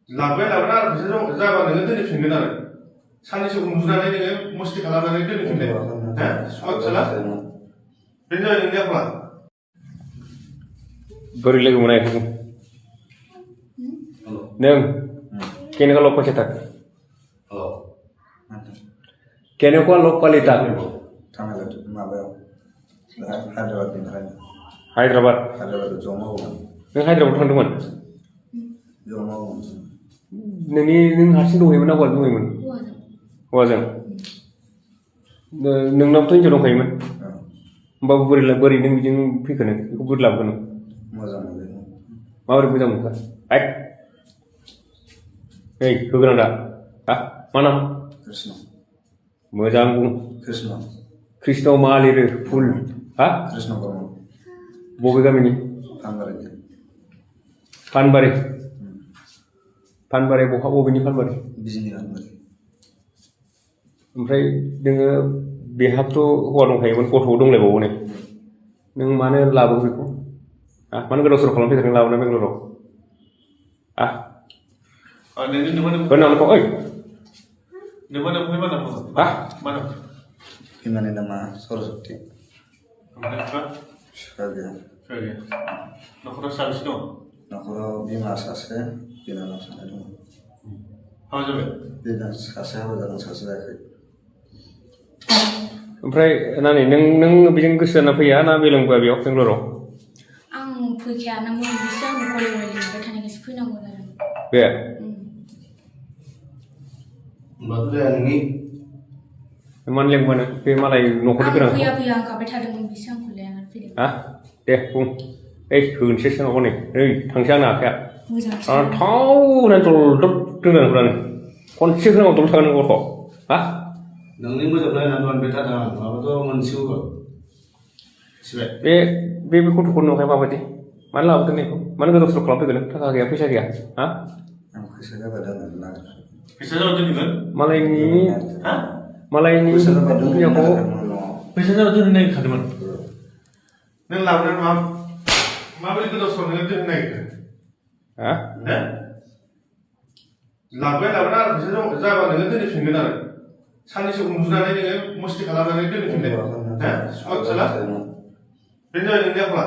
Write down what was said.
लाबोबाय लाबोना आरो बिसोर जाबा नोङो दोनफिनगोन आरो साननैसो उन्दुनानै नोङो मस्ति खालामनानै दोनफिनदो हा सुवाद साला बेनो जाबाय नोंनि आखला बोरै लोगो मोनाखै नों केनेका लग पाइसा था केनेका लग पाली था हायद्राबाद नों हायद्राबाद थांदोंमोन नों हारसिं दंहैयोमोन ना हौवाजों दंहैयोमोन हौवाजों नोंनावथ' हिनजाव दंखायोमोन होमबाबो बोरै नों बिजों फैखो नों बेखौ बोरै लाबोखो नों माबोरै मोजां मोनखो ओइ होगोनां दा हा मा नाम मोजां बुं कृष्ण मा लिरो फुल हा बबे गामिनि फानबारि बबेनि फानबारि ओमफ्राय नोङो बेहाबोथ' हौवा दंखायोमोन गथ' दंलायबावो ने नों मानो लाबोखो बेखौ मानो गोदाव सोराव खालामफैखो नों लाबोना बेंगलराव होननांगौ ओइ बिमानि नामा सरस्वती न'खराव साबेसे दं न'खराव बिमा सासे बिनानाव सानै दङ हाबा जाबाय सासे हाबा जादों सासे जायाखै ओमफ्राय नानि नों बेजों गोसो जाना फैया ना बेलोंबोआ बेयाव बेंगलराव आं फैखाया नों बिसो आंनो कलेजाव लिंबाय थानायखायसो फैनांगौ जादों बे होनबाथ' जाया नोंनि मानो लेंबानो बे मालाय न'खरनि गोनां फैया आं गाबबाय थादोंमोन बिसो आंखौ लेंनानै फैदों दे बुं ओइ होनोसै सोनांगौ नै ओइ थांसै आंना आखाया मोजां थाव होनानै दलदब दोननानै खनसे होनांगौ दल थागोन नों गथ' नोंनि मोजोबनाय होननानै दोनबाय थादों आं माबाथ' मोनसेबो बे गथ'खौ नुखाय माबायदि मानो लाबोदों बेखौ मानो गोदाव सोराव खालामफैगोन नों थाखा गैया फैसा गैया आं फैसा जाबा दोननो फैसा जाबा दोनगोन मालायनि फैसा जाबा दोननो नागिरखादोंमोन नों लाबोनानै माबोरै गोदाव सोराव नोङो दोननो नागिरखो लाबोबाय लाबोना आरो बिसोर जाबा नोङो दोनफिनगोन आरो साननैसो उन्दुनानै नोङो मस्ति खालामनानै दोनफिनदो हा सुवाद साला बेनो जाबाय नोंनि आखला